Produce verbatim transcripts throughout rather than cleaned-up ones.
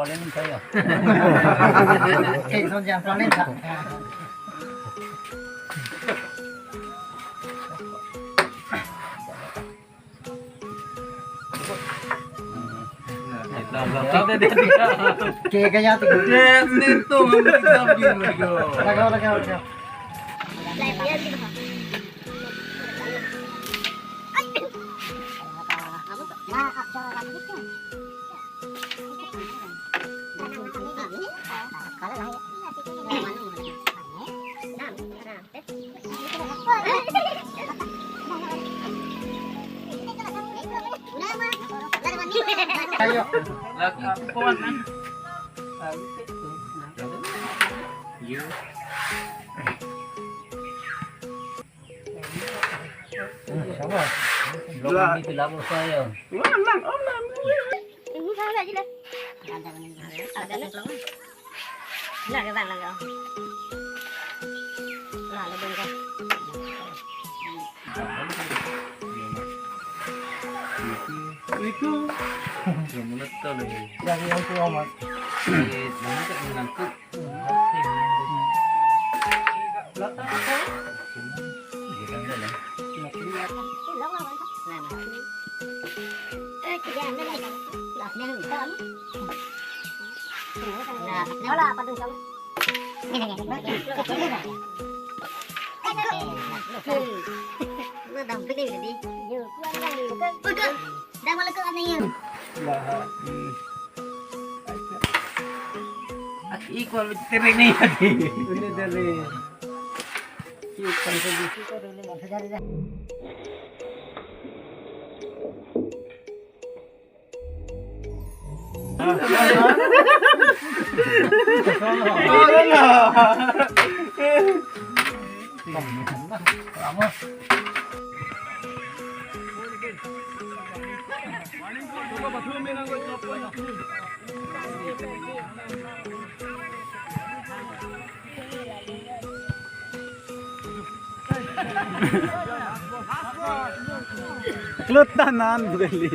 palen saya. Kason jam palen ta. Oke, kaya tu. Lagaw, lagaw, lagaw. Ayo. Lagi kuan. Yo. Sama. Belum ini film saya. Lang, lang, om lang. Ini salah aja lah. Ada nih. Lah, ke bang, lah, ke. Lah, lah, bang, ke. Itu. Yang mana tuh, lagi? Yang, yang tua, Mas. Eh, mana tuh, yang nangkep? Lah, hmm. At iko tering ni. Ini dari. Ikan kondisi ko dulu, Mas. Dari, dari. Klot tanan beli.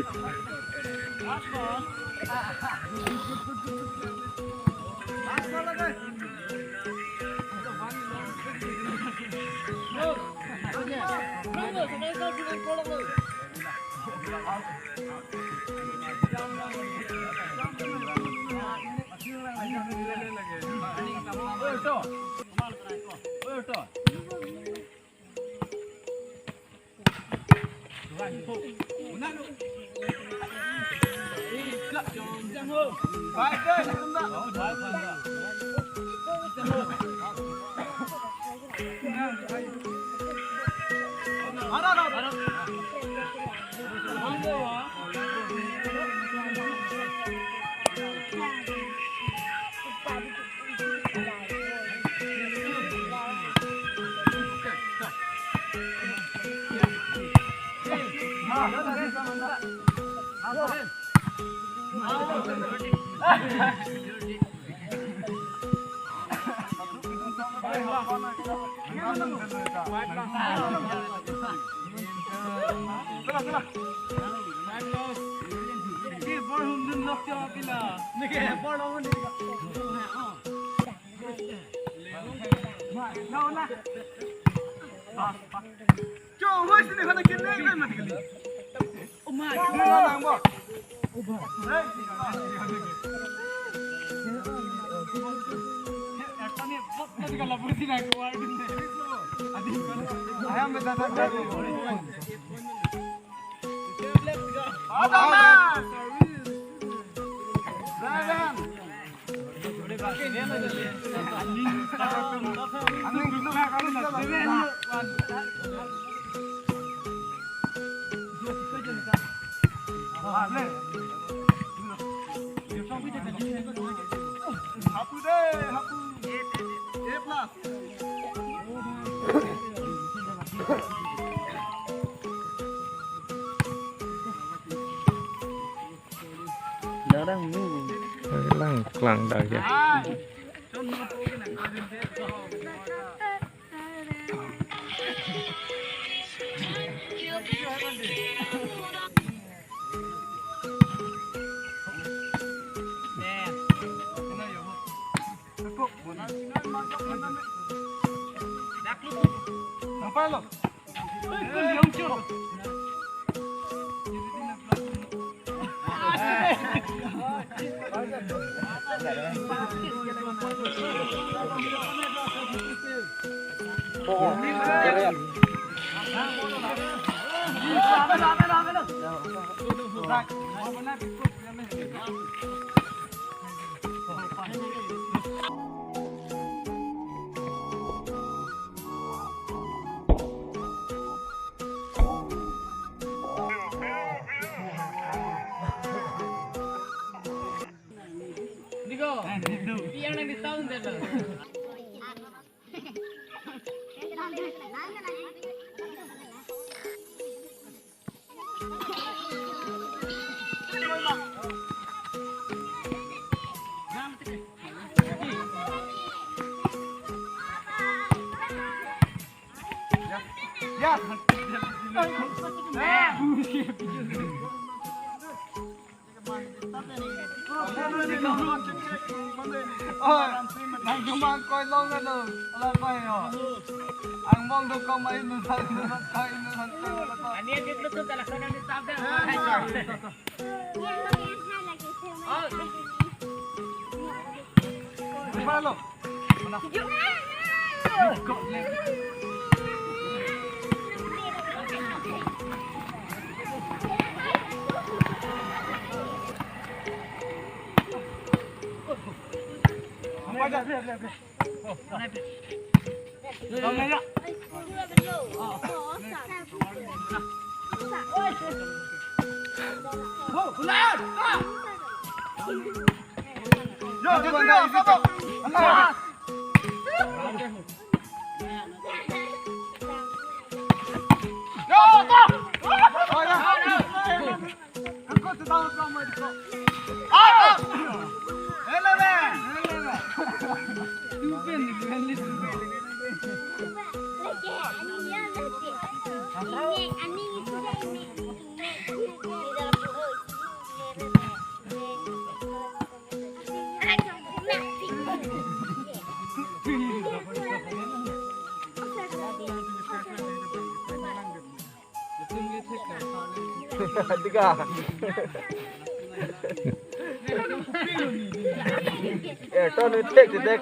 Lang klang dak ya. Oi, nang cuma koi long na lo, ala koi ho. Ang mong do kau mai nu san, nu san, kai nu san, kai nu san. Ani aja dulu tuh, kalau kau nanti tabrak. Mana lo? Tiga. Eh, ton tek tek.